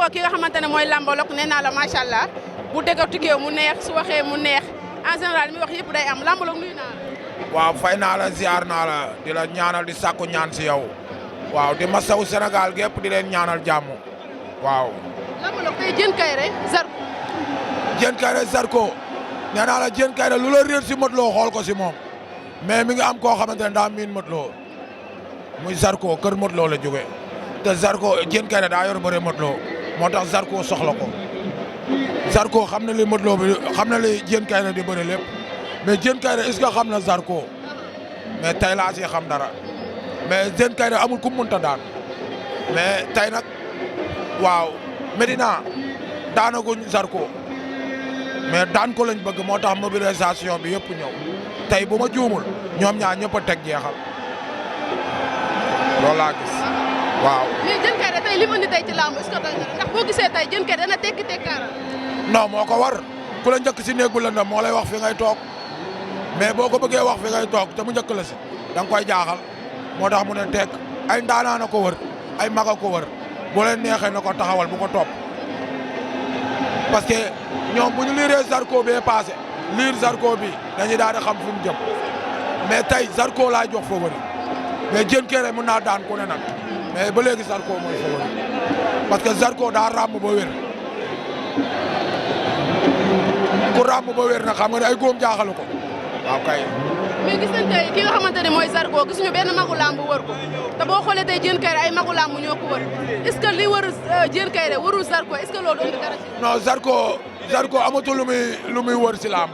toog ak ki nga xamante ne mooy Lambalok nee naa la macha allah bu décortiqué mu neex su waxee mu neex en général mi wax yëpp day am Lambalok nuyu naa la. waaw fay naa la ziar naa la di la ñaanal di sàkku ñaan si yow waaw di masawu Sénégal gépp di leen ñaanal jàmm waaw. Lambalok tey Diène Kaïré Zarko. Diène Kaïré Zarko nee naa la Diène Kaïré lu la réer si Modou Lo xool ko si moom mais mi ngi am koo xamante ne daa miin Modou Lo muy Zarko kër Modou Lo la jógee te Zarko Diène Kaïré daa yor bëre Modou Lo moo tax Zarko soxla ko Zarko xam na li Modou Lo bi xam na li Diène Kaïré di bëre lépp mais Diène Kaïré est-ce que xam na Zarko mais tey laa si xam dara mais Diène Kaïré amul ku mu mënta daan mais tey nag waaw Medina daanaguñ Zarko mais daan ko lañ bëgg moo tax mobilisation bi yëpp ñëw tey bu ma juumul ñoom ñaar ñëpp a teg jeexal loolu laa gis waaw. mais Diène Kaïré tey li mu indi tey ci làmb est-ce que doy na ndax boo gisee tey Diène Kaïré dana tekki tekkaaral. non moo ko war ku la njëkk si néeg bu lëndëm moo lay wax fi ngay toog mais boo ko bëggee wax fi ngay toog te mu njëkk la si da nga koy jaaxal moo tax mu ne tekk ay ndaanaan a ko wër ay mag a ko wër bu leen neexee na ko taxawal bu ko topp parce que ñoom bu ñu liiree Zarko bee passé liir Zarko bi dañuy daal di xam fu mu jëm mais tey Zarko laa jox favori mais Diène Kaïré mën naa daan ku ne nag mais ba léegi Zarko mooy favori parce que Zarko daa ràmm ba wér ku ràmm ba wér nag xam nga ne ay góom jaaxalu ko waaw kay. mais gis nañ tey ki nga xamante ne mooy Zarko gisuñu benn magu làmb wër ko te boo xoolee tey Diène Kaïré ay magu làmb ñoo ko wër est-ce que li wër Diène Kaïré warul Zarko est-ce que loolu indi dara ci. non Zarko amatul lu muy wër si làmb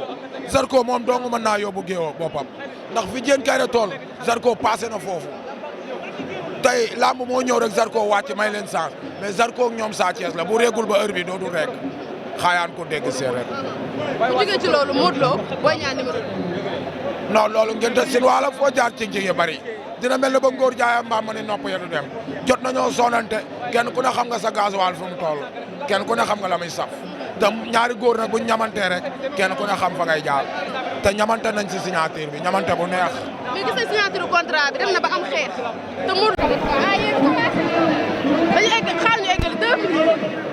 Zarko moom dong mën naa yóbbu géewoo boppam ndax fi Diène Kaïré tool Zarko passé na foofu tey làmb moo ñëw rek Zarko wàcc may leen chance mais Zarko ak ñoom Sa Thiès la bu réegul ba heure bi dootul rek xaayaan ko dégg séeréer. bu jógee ci loolu Modou Lo Boy Niang numéro 2. non loolu ngeen te sin wala foo jaar ci jige bari dina mel ne ba ngóor jaaya mbaam ma ne nopp ya du dem jot nañoo sonante kenn ku ne xam nga sa gasoil fu mu toll kenn ku ne xam nga la muy saf te ñaari góor nag buñ ñamantee rek kenn ku ne xam fa ngay jaar te ñamante nañ si signature bi ñamante bu neex. mais gis nañ signature contrat bi dem na ba am xeex te Modou dañu egg xaar ñu eggali 2 minutes.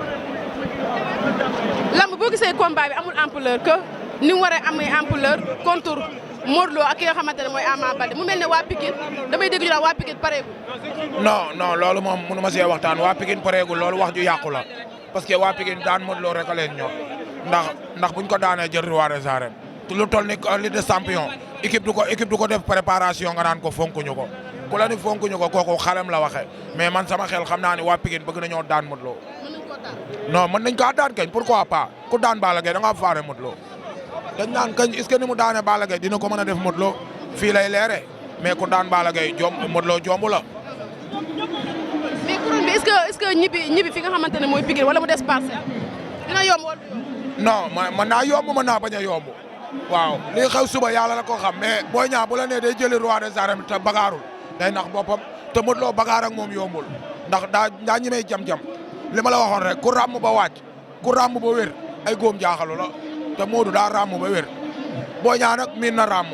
lamb boo gisee combat bi amul ampleur que ni mu war a amee ampleur contour Modou Lo ak ki nga xamante ne mooy Ama Baldé mu mel ne waa Pikine damay dégg ñu naan waa Pikine pareegul. non loolu moom mënu ma see waxtaan waa Pikine pareegul loolu wax ju yàqu la parce que waa Pikine daan Modou Lo rek a leen ñor ndax buñ ko daanee jël roi des arènes lu toll ni Ligue des champions équipe du ko def préparation nga naan ko fonkuñu ko ku la ni fonkuñu ko kooku xalam la waxee mais man sama xel xam naa ne waa Pikine bëgg nañoo daan Modou Lo. non mën nañ kaa daan kañ pourquoi pas ku daan Balla Gaye da ngaa faare Modou Lo dañ naan kañ est-ce que ni mu daane Balla Gaye dina ko mën a def Modou Lo fii lay leere mais ku daan Balla Gaye Modou Lo jomb la. mais couronne bi est-ce que ñibbi fi nga xamante ne mooy Pikine wala mu des Parcelles dina yomb wala non mën naa yomb mën naa bañ a yomb waaw li xew suba yàlla la ko xam mais Boy Niang bu la nee day jëli roi des arènes te bagaarul day nax boppam te Modou Lo bagaar ak moom yombul ndax daa ñemee jam-jam li ma la waxoon rek ku ràmm ba wàcc ku ràmm ba wér ay góom jaaxalu la te Modou daa ràmm ba wér Boy Niang nag miin na ràmm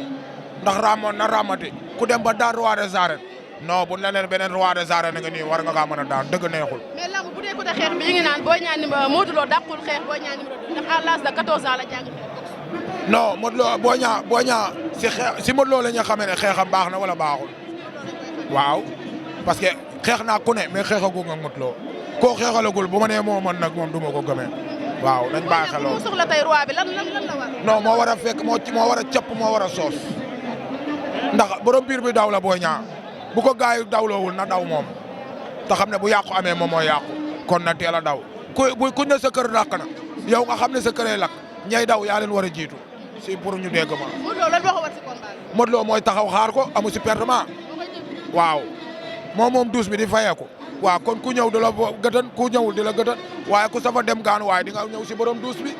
ndax ràmmoon na ràmmati ku dem ba daan roi des arènes non bu ne leen beneen roi des arènes nga nii war nga kaa mën a daan dëgg neexul. mais lamb bu dee côté xeex bi ñu ngi naan Boy Niang Modou Lo dàqul xeex Boy Niang numéro 2 ndax à l'âge de 14 ans la jàng xeex. non Modou Lo Boy Niang si Modou Lo la ñu xamee ne xeexam baax na wala baaxul waaw parce que xeex naa ku ne mais xeexagul nga Modou Lo koo xeexalagul bu ma nee moo mën nag moom du ma ko gëmee waaw nañ bàyyi xel loolu. moo soxla tey roi bi lan la war. non moo war a fekk moo war a capp moo war a soos ndax borom biir bi daw la Boy Niang bu ko gars yi dawloowul na daw moom te xam ne bu yàqu amee moom mooy yàqu kon na teel a daw ku ne sa kër dàq na yow nga xam ne sa këree lakk ñay daw yaa leen war a jiitu si pour ñu dégg ma. Modou Lo lan moo ko war si combat bi. Modou Lo mooy taxaw xaar ko amu si pertement waaw moom duus bi di fayeeku waaw kon ku ñëw di la gëtën ku ñëwul di la gëtën waaye ku safa dem gaan waaye di nga ñëw si borom duus bi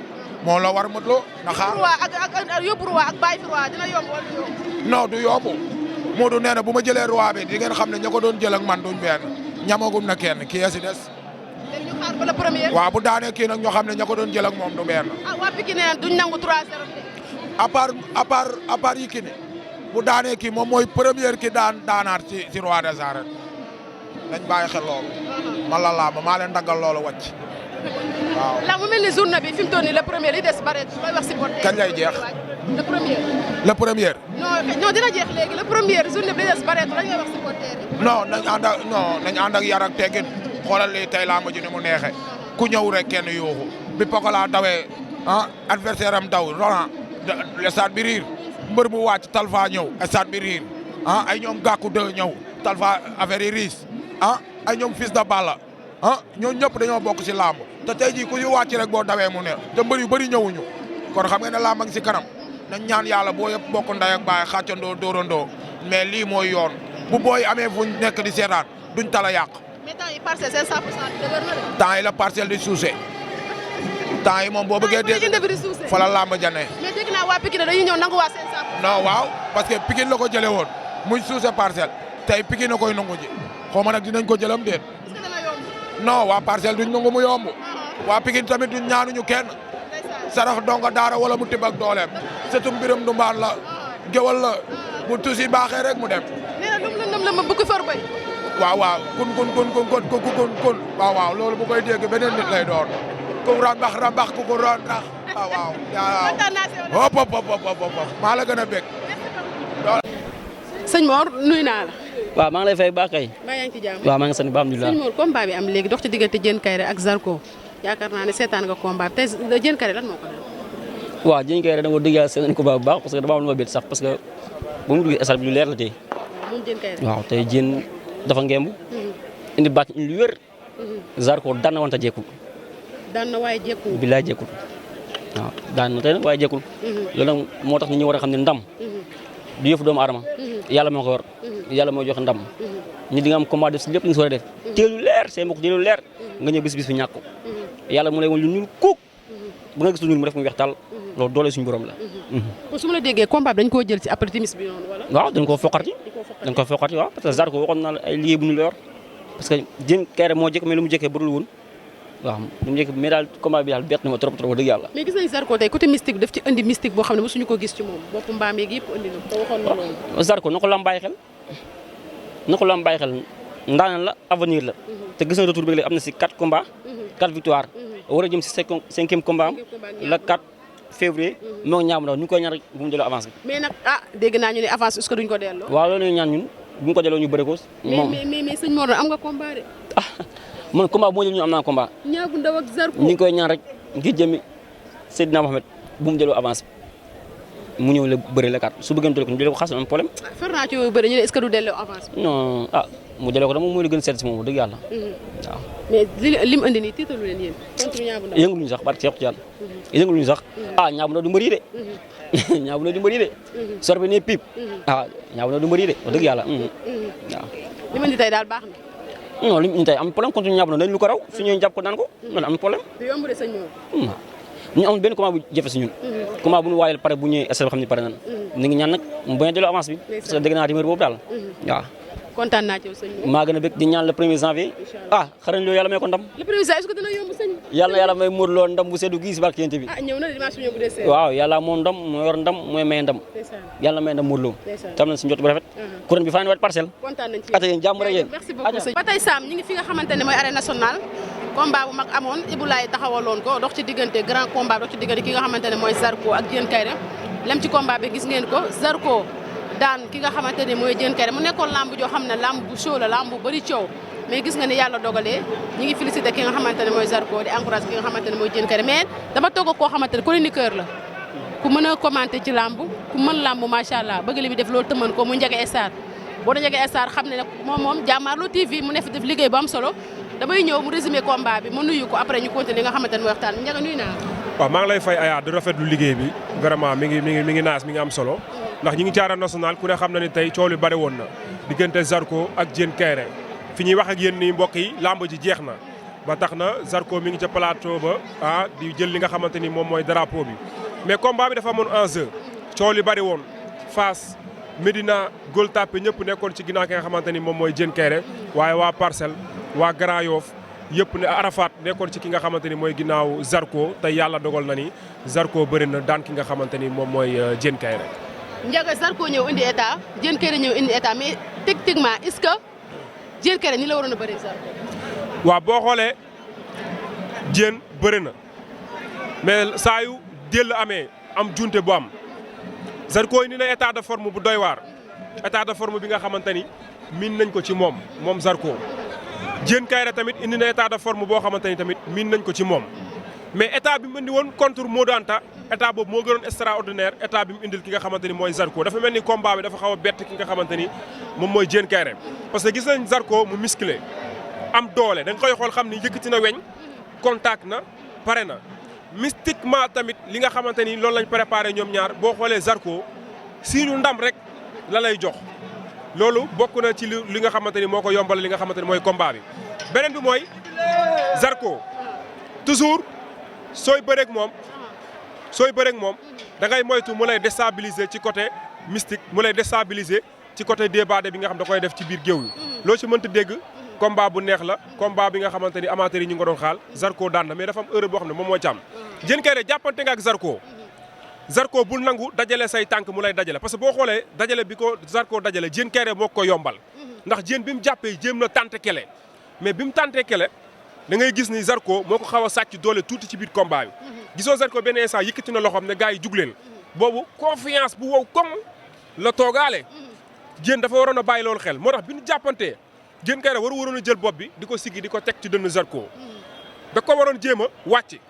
moo la war Modou Lo na xaar. yóbbu roi ak bàyyi fi roi dina yomb wala du yomb. non du yomb Modou nee na bu ma jëlee roi bi di ngeen xam ne ña ko doon jël ak man duñ benn ñamagum na kenn kii ya si des. léegi ñu xaar ba la première. waaw bu daanee kii nag ñoo xam ne ña ko doon jël ak moom du benn. ah waa Pikine nee duñ nangu 3-0. à part Yékini bu daanee kii moom mooy première ki daanaat ci roi des arènes dañ bàyyi xel loolu. man la laa maa leen daggal loolu wàcc waaw. la mu mel ni journée bi fi mu toll nii le premier li des bare looy wax supporter. kañ lay jeex. le premier. le premier. non dina jeex léegi le premier journée bi li des bare lan ngay wax supporter yi. nañ ànd ak yar ak teggin xoolal lii tey laa mujj ni mu neexee ku ñëw rek kenn yuuxu bi Pokola dawee adversaire am daw Roland stade bi riir mbër bu wàcc Talfa ñëw stade bi riir ay ñoom Gakou 2 ñëw Talfa affaire yi riis ay ñoom Fils de Balla ñoo ñëpp dañoo bokk si làmb te tey jii ku si wàcc rek boo dawee mu ne te mbër yu bëri ñëwuñu kon xam nga ne làmb ngi si kanam nañ ñaan yàlla boo yëpp bokk nday ak baay xàccandoo dóorandoo mais lii mooy yoon bu booy amee fuñ nekk di seetaan duñ tala yàq. mais temps yi parcelle seen 100% dëgër na de. temps yi la parcelle di suuse temps yi moom boo bëggee dégg fa la làmb jane mais dégg naa waa Pikine dañuy ñëw nangu waa seen 100%. non waaw parce que Pikine la ko jëlee woon muy suuse parcelle tey Pikine na koy nangu ji xaw ma nag dinañ ko jëlam déet. est-ce que dana yomb. non waa parcelle duñ nangu mu yomb waa Pikine tamit duñ ñaanuñu kenn sarax donga daara wala mu tibb ak dooleem surtout mbiram du mbaan la géwal la bu tusi baaxee rek mu dem. nee na lum la ma bëgg for bay. waaw kun waaw loolu bu koy dégg beneen nit lay doon ku rambax ku ko randax waaw hop maa la gën a bég. sëñ Mor nuyu naa la. waaw maa ngi lay fay baax kay. maa yaa ngi ci jàmm. waaw maa ngi sant ba alhamdulilah. sëñ Mor combat bi am léegi dox ci diggante Diène Kaïré ak Zarko yaakaar naa ne seetaan nga combat bi tey Diène Kaïré lan moo ko dal. waaw Diène Kaïré dama dëgg yàlla seetaan combat bu baax parce que dama am lu ma bett sax parce que ba mu duggee stade bi lu leer la tey. moom Diène Kaïré. waaw tey Diène dafa ngemb. indi bàcc lu wér. Zarko daan na wante jekkul. daan na waaye jekkul. bilaay jekkul waaw daan na tey nag waaye jekkul. loolu nag moo tax nit ñi war a xam ne ndam. du yëfu doomu aadama. yàlla moo ko yor. yàlla moo joxe ndam. ñi di nga am combat def si lépp li nga si war a def. teelu leer seen mbokk teelu leer. nga ñëw bis bi ñàkk ko. yàlla mu lay woon lu ñuul kuuk. ba nga gis lu ñuul mu def mu weex tàll. loolu doole suñu borom la. kon su ma la déggee combat bi dañ koo jël ci après timis bi noonu wala. waaw dañ koo foqarti. waaw parce que Zarko waxoon naa la ay liggéey bu ñu la yor parce que Diène Kaïré moo jëkk mais lu mu jëkkee bëriwul woon waaw lu mu jëkk mais daal combat bi daal bett na ma trop dëgg yàlla. mais gis nañ Zarko tey côté mystique bi daf ci indi mystique boo xam ne mosuñu ko gis ci moom bopp mbaam yeeg yëpp indi na ko waxoon na loolu. Zarko na ko lam bàyyi xel ndaanaan la avenir la te gis na retour bi léegi am na si 4 combats 4 victoires war a jëm si 5e combat am le 4 février moo ñaam ndaw ñu koy ñaan rek bu mu delloo avance bi. mais nag dégg naa ñu ne avance est-ce que duñ ko delloo. waaw loolu la ñuy ñaan ñun bu ñu ko delloo ñu bëri ko. moom mais sëñ Mor am nga combat de. man combat bu ma jël ñu am naa combat. ñaar bu ndaw ak Zarko. ñu ngi koy ñaan rek ngir jëmi Seydina Mohamed bu mu delloo avance bi mu ñëw la bëri la kat su bëggee ko ñu delloo ko xas am problème. far naa ci yooyu bëri ñu ne est-ce que du delloo avance bi. non mu delloo ko dama mooy la gën a seet si moom dëgg yàlla. waaw mais li mu andi nii tiitalu leen yéen contre ñaar bu ndaw. yënguñu sax barke Cheikh Tidiane yënguñu sax ñaar bu ndaw du mbëri de. ñaar bu ndaw du mbëri de. sor bi ne pipe ñaar bu ndaw du mbëri de wax dëgg yàlla waaw. li ma indi tey daal baax na. non li ñu tey am problème contre ñaar bu ndaw dañ lu ko raw su ñëwee jàpp ko daan ko loolu am problème. du yomb de sëñ Mor. ñu amul benn combat bu jafe si ñun. combat bu ñu waayal pare bu ñëwee est-ce que xam ne pare nan ñu ngi ñaan nag mu bañ a delloo avance bi parce que dégg naa numéro boobu daal waaw. kontaan naa ci yow sëñ Mor. maa gën a bëgg di ñaan le 1er janvier xarañ loolu yàlla may ko ndam. le 1er janvier est-ce que dina yomb sëñ. yàlla na yàlla may Modou Lo ndam bu seddu gii si barke yéen bi. ñëw na dimanche bu ñëw bu dee seet. waaw yàlla moo ndam moo yor ndam mooy may ndam. yàlla may ndam Modou Lo. tam nañ si njot bu rafet. kuréel bi fa waat parcelle. kontaan nañ ci ata yéen jàmm rek yéen. merci beaucoup sëñ. ba tey Sam ñi ngi fi nga xamante ne mooy arène nationale combat bu mag amoon Ibulaay taxawaloon ko dox ci diggante grand combat dox ci diggante ki nga xamante ne mooy Zarko ak Diène Kaïré lem ci combat bi gis ngeen ko Zarko daan ki nga xamante ne mooy Diène Kaïré mu nekkoon lamb joo xam ne lamb bu show la lamb bu bëri coow mais gis nga ni yàlla dogalee ñi ngi félicité ki nga xamante ne mooy Zarko di encouragé ki nga xamante ne mooy Diène Kaïré mais dama toog koo xamante ne chroniqueur la ku mën a commenté ci lamb ku mën lamb macha allah bëgg li bi def loolu te mën ko mu Ndiaga Star boo da Ndiaga Star xam ne nag moom Jàmmaarloo TV mu ne fi def liggéey bu am solo damay ñëw mu résumé combat bi ma nuyu ko après ñu continuer li nga xamante ne mooy waxtaan Ndiaga nuyu naa waaw maa ngi lay fay Aya di rafetlu liggéey bi vraiment mi ngi naas mi ngi am solo ndax ñi ngi ci arène nationale ku ne xam na ni tey coow li bari woon na diggante Zarko ak Diène Kaïré fi ñuy wax ak yéen nii mbokk yi lamb ji jeex na ba tax na Zarko mi ngi ca plateau ba di jël li nga xamante ni moom mooy drapeau bi mais combat bi dafa amoon enjeu coow li bari woon Fass Médina Gueule Tapée ñëpp nekkoon ci ginnaaw ki nga xamante ni moom mooy Diène Kaïré waaye waa Parcelles waa Grand Yoff yëpp ne Arafat nekkoon ci ki nga xamante ni mooy ginnaaw Zarko tey yàlla dogal na ni Zarko bëri na daan ki nga xamante ni moom mooy Diène Kaïré. Ndiaga Zarko ñëw indi état Diène Kaïré ñëw indi état mais techniquement est-ce que Diène Kaïré ni la waroon a bëree Zarko. waaw boo xoolee Diène bëri na mais saa yu jël amee am junte bu am Zarko indi na état de forme bu doy waar état de forme bi nga xamante ni miin nañ ko ci moom Zarko. Diène Kaïré tamit indi na état de forme boo xamante ni tamit miin nañ ko ci moom mais état bi mu indi woon contre Modou Anta état boobu moo gënoon extraordinaire état bi mu indil ki nga xamante ni mooy Zarko dafa mel ni combat bi dafa xaw a bett ki nga xamante ni moom mooy Diène Kaïré parce que gis nañ Zarko mu musclé am doole da nga koy xool xam ni yëkkati na weñ contact na pare na mystiquement tamit li nga xamante ni loolu lañ préparé ñoom ñaar boo xoolee Zarko si ñu ndam rek la lay jox loolu bokk na ci li nga xamante ni moo ko yombal li nga xamante ni mooy combat bi beneen bi mooy Zarko toujours sooy bëreeg moom da ngay moytu mu lay déstabiliser ci côté mystique mu lay déstabiliser ci côté débat bi nga xam da koy def ci biir géew yi loo ci mënta dégg combat bu neex la combat bi nga xamante ni amateurs yi ñu ngi ko doon xaal Zarko daan na mais dafa am erreur boo xam ne moom moo ci am Diène Kaïré jàppante nga ak Zarko bul nangu dajale say tànk mu lay dajale parce que boo xoolee dajale bi ko Zarko dajale Diène Kaïré moo ko yombal ndax Diène bi mu jàppee jéem na tànte kele mais bi mu tàntee kele da ngay gis ni Zarko moo ko xaw a sàcc doole tuuti ci biir combat bi gisoo Zarko benn instant yëkkati na loxoom ne gars yi jug leen boobu confiance bu wow comme la toogaale Diène dafa waroon a bàyyi loolu xel moo tax bi ñu jàppantee Diène Kaïré waroon a jël bopp bi di ko siggi di ko teg ci dënn Zarko da ko waroon jéem a wàcc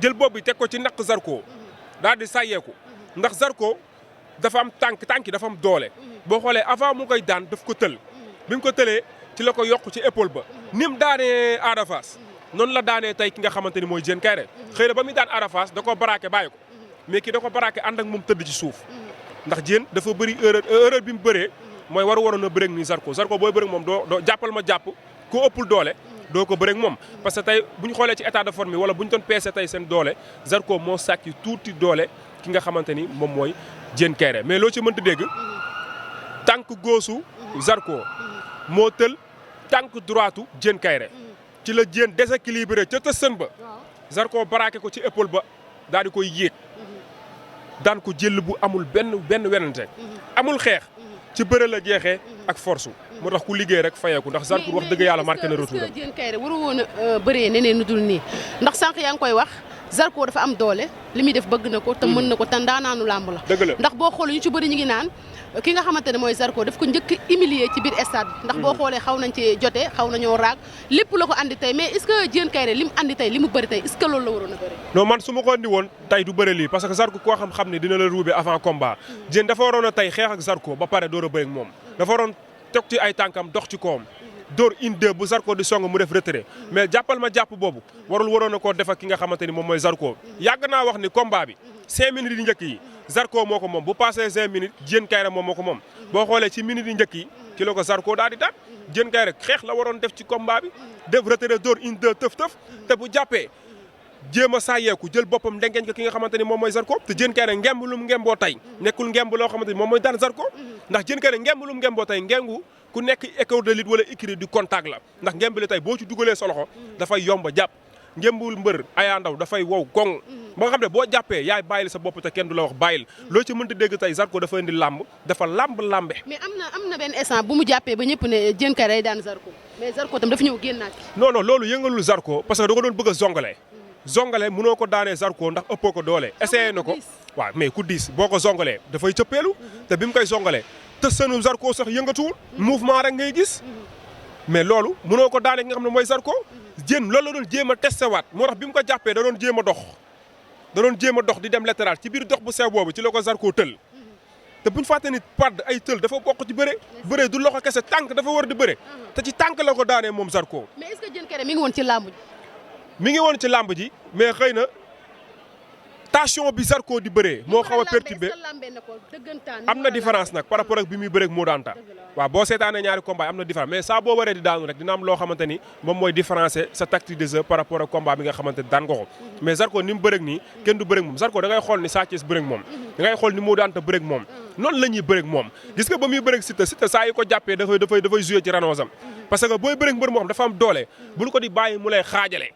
jël bopp bi teg ko ci naq Zarko daal di sàyyeeku ndax Zarko dafa am tànk yi dafa am doole boo xoolee avant mu koy daan daf ko tël bi mu ko tëlee ci la ko yokk ci épaule ba ni mu daanee Ada Fass noonu la daanee tey ki nga xamante ni mooy Diène Kaïré xëy na ba muy daan Ada Fass da ko baraake bàyyi ko mais kii da ko baraake ànd ak moom tëdd ci suuf ndax Diène dafa bëri erreur bi mu bëree mooy waroon a bëreeg ni Zarko booy bëreeg moom doo jàppal ma jàpp ko ëppul doole doo ko bëreeg moom parce que tey bu ñu xoolee ci état de forme wala bu ñu doon peese tey seen doole Zarko moo sàkki tuuti doole ki nga xamante ni moom mooy Diène Kaïré mais loo ci mënta dégg tànk góosu Zarko moo tël tànk droitu Diène Kaïré ci la Diène déséquilibré ca tësën ba Zarko baraake ko ci épaule ba daal di koy yéeg daan ko jël bu amul benn wenante amul xeex ci bëre la jeexee ak force moo tax ku liggéey rek fayeeku ndax Zarko wax dëgg yàlla marqué na retour am. Diène Kaïré waru woon a bëree neneen nu dul nii ndax sànq yaa ngi koy wax Zarko dafa am doole li muy def bëgg na ko te mën na ko te ndaanaanu làmb la. dëgg la ndax boo xoolee ñu ci bëri ñu ngi naan ki nga xamante ne mooy Zarko daf ko njëkk humilier ci biir stade bi. ndax boo xoolee xaw nañ ci jotee xaw nañoo raag lépp la ko andi tey mais est ce que Diène Kaïré li mu andi tey li mu bëri tey est ce que loolu la waroon a bëri. non man su ma ko andi woon tey du bëri lii parce que Zarko koo xam ne dina la ruube avant combat. Diène dafa waroon a tey xeex ak Zarko ba pare door a bëri ak moom dafa waroon toog ci ay tànkam dox ci kawam dóor une deux bu Zarko di song mu def retrait mais jàppal ma jàpp boobu waroon na koo def ak ki nga xamante ni moom mooy Zarko yàgg naa wax ni combat bi 5 minutes yi njëkk yi Zarko moo ko moom bu passé 5 minutes Diène Kaïré moom moo ko moom boo xoolee ci minutes yi njëkk yi ci la ko Zarko daal di daan Diène Kaïré xeex la waroon def ci combat bi def retrait dóor une deux tëf te bu jàppee jéem a saayeeku jël boppam ndengeñ ko ki nga xamante ni moom mooy Zarko te Diène Kaïré ngemb lu mu ngemboo tey nekkul ngemb loo xamante ni moom mooy daan Zarko ndax Diène Kaïré ngemb lu mu ngemboo tey ngembu ku nekk école de lutte wala écurie du contact la ndax ngemb li tey boo ci dugalee sa loxo dafay yomba jàpp ngembul mbër Aya Ndaw dafay wow gong ba nga xam ne boo jàppee yaay bàyyil sa bopp te kenn du la wax bàyyil loo ci mënta dégg tey Zarko dafa indi làmb dafa lambe mais am na benn instant bu mu jàppee ba ñëpp ne Diène Kaïré daan Zarko mais Zarko tam dafa ñëw génnaat non loolu yëngalul Zarko parce que da ko doon bëgg a zongale mënoo ko daanee Zarko ndax ëppoo ko doole essayé na ko waaw mais ku diis boo ko zongalee dafay cëppeelu te bi mu koy zongalee te sënu Zarko sax yëngatuwul mouvement rek ngay gis mais loolu mënoo ko daanee nga xam ne mooy Zarko Diène loolu la doon jéem a testé waat moo tax bi mu ko jàppee da doon jéem a dox di dem latéral ci biir dox bu sew boobu ci la ko Zarko tël te buñ fàtte ni padd ay tël dafa bokk ci bëre du loxo kese tànk dafa war di bëre te ci tànk la ko daanee moom Zarko. mais est-ce que Diène Kaïré mi ngi woon ci làmb ji. mi ngi woon ci làmb ji mais xëy na tension bi Zarko di bëree moo xaw a perturbé am na différence nag par rapport ak bi muy bëreeg Modou Anta waaw boo seetaanee ñaari combat am na différence mais saa boo waree di daanu rek dina am loo xamante ni moom mooy différencier sa tactique de jeu par rapport ak combat bi nga xamante ni daan nga ko mais Zarko ni mu bëreeg nii kenn du bëreeg moom Zarko da ngay xool ni Sa Thiès bëreeg moom da ngay xool ni Modou Anta bëreeg moom noonu la ñuy bëreeg moom gis nga ba muy bëreeg Siteu saa yi ko jàppee dafay jouer ci ranoosam parce que booy bëreeg mbër moo xam dafa am doole bul ko di bàyyi mu lay xaajale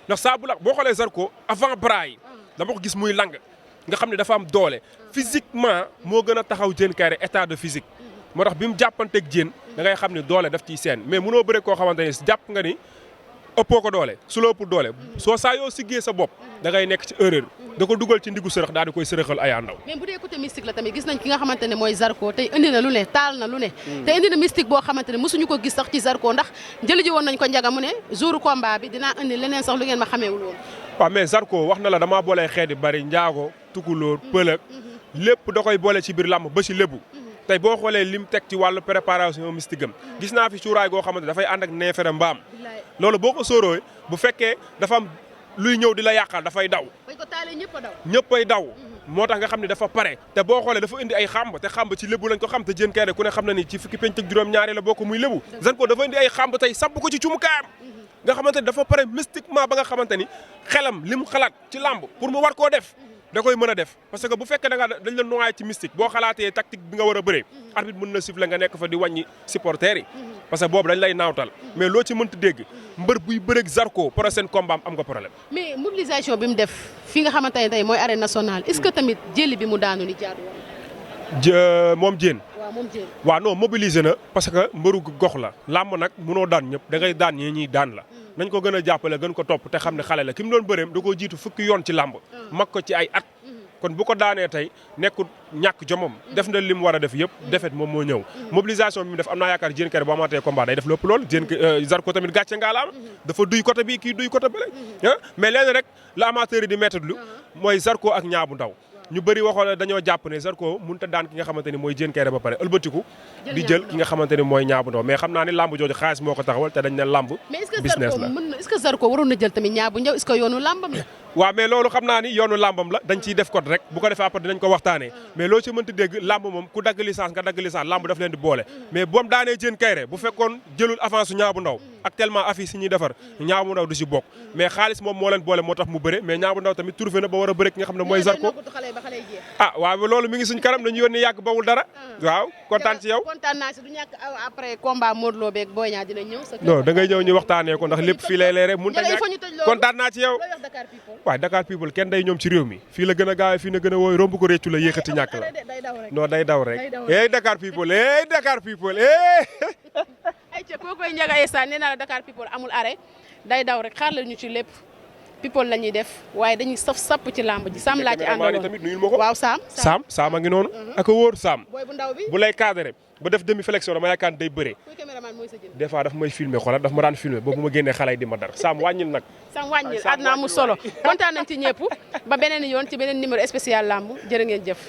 ndax saa bu la boo xoolee Zarko avant bras yi dama ko gis muy lang nga xam ne dafa am doole physiquement moo gën a taxaw Diène Kaïré état de physique moo tax bi mu jàppanteeg Diène da ngay xam ne doole daf ciy seen mais mënoo bëre koo xamante ni jàpp nga ni ëppoo ko doole su la ëpp doole soo saa yoo siggee sa bopp da ngay nekk ci erreur da ko dugal ci ndiggu sërëx daal di koy sërëxal ay àndaw. mais bu dee côté mystique la tamit gis nañ ki nga xamante ne mooy Zarko tey indi na lu ne taal na lu ne te indi na mystique boo xamante ne mosuñu ko gis sax ci Zarko ndax jëli ji woon nañ ko njaga mu ne jour combat bi dinaa indi leneen sax lu ngeen ma xameewul woon. waaw mais Zarko wax na la damaa boolee xeet yu bari njaago tukulóor pëlëg lépp da koy boole ci biir làmb ba ci lébu tey boo xoolee lim teg ci wàllu préparation mystique am gis naa fi cuuraay goo xamante dafay ànd ak neefere mbaam loolu boo ko sóoroo bu fekkee dafa am luy ñëw di la yàqal dafay daw bañ ko taalee ñëpp a daw ñëppay daw moo tax nga xam ne dafa pare te boo xoolee dafa indi ay xamb te xamb ci lébu lañ ko xam te Diène Kaïré ku ne xam na ni ci fukki penc ak juróom-ñaari la bokk muy lébu Zarko dafa indi ay xamb tey sabb ko ci cumukaayam nga xamante ni dafa pare mystiquement ba nga xamante ni xelam li mu xalaat ci làmb pour mu war koo def da koy mën a def parce que bu fekkee da nga dañ la noyyi ci mystique boo xalaatee tactique bi nga war a bëree arbitre mën na siffler nga nekk fa di wàññi supporters yi parce que boobu dañ lay naawtal mais loo ci mënta dégg mbër buy bëreeg Zarko prochain combat am nga problème. mais mobilisation bi mu def fi nga xamante ne tey mooy arène nationale est-ce que tamit jëli bi mu daanu ni jaadu woon. moom Diène. waaw moom Diène. waaw non mobiliser na parce que mbëru gox la làmb nag mënoo daan ñëpp da ngay daan ñii ñuy daan la. nañ ko gën a jàppale gën ko topp te xam ne xale la ki mu doon bëreem da koo jiitu fukki yoon ci làmb mag ko ci ay at kon bu ko daanee tey nekkul ñàkk jomam def na li mu war a def yëpp defet moom moo ñëw mobilisation bi mu def am naa yaakaar Diène Kaïré boo amatee combat day def lépp loolu Zarko tamit gàcce ngaalaama dafa duy côté bi kii duy côté bële mais léegi rek la amateur yi di méttadlu mooy Zarko ak Niang bu Ndaw ñu bëri waxoon dañoo jàpp ne Zarko mënut a daan ki nga xamante ni mooy Diène Kaïré ba pare ëlbatiku di jël ki nga xamante ni mooy Niang bu Ndaw mais xam naa ne lamb jooju xaalis moo ko taxawal te dañ ne lamb business la mais est-ce que Zarko waroon na jël tamit Niang bu Ndaw est-ce que yoonu lambam la waaw mais loolu xam naa ni yoonu lambam la dañ ciy def code rek bu ko defee après dinañ ko waxtaanee mais loo ci mënti dégg lamb moom ku dagg licence nga dagg licence lamb daf leen di boole mais boom daanee Diène Kaïré bu fekkoon jëlul avance su Niang bu Ndaw actuellement affiche yi ñuy defar Niang bu Ndaw du ci bokk mais xaalis moom moo leen boole moo tax mu bëre mais Niang bu Ndaw tamit trouvé na ba war a bëre ki nga xam ne mooy Zarko ah waaw loolu mi ngi suñ kanam dañu yónni yàgg bawul dara waaw kontaan ci yow kontaan naa si du ñàkk après combat Modou Lo beeg Boy Niang dina ñëw non da ngay ñëw ñu waxtaanee ko ndax lépp fii lay leere mun ta ñàkk kontaan naa ci yow waaw Dakar People kenn day ñoom ci réew mi fii la gën a gaawe fii la gën a wooy romb ko réccu la yëkkati ñàkk la non day daw rek Dakar People Dakar People ay ca koo koy njaga esaan nee naa la Dakar People amul arrêt day daw rek xaar la ñu ci lépp people la ñuy def waaye dañuy saf sapp ci làmb ji Sam laa ci àndaloon tamit nuyul ma ko waaw Sam a ngi noonu ak a wóor Sam booy bu ndaw bi bu lay cadré ba def demi flexion dama yaakaar day bëree des fois daf may filmer xoolal daf ma daan filmer boobu ma génnee xale yi di ma dar Sam wàññil nag Sam wàññil àdduna amul solo kontaan nañ ci ñëpp ba beneen yoon ci beneen numéro spécial làmb jërë ngeen jëf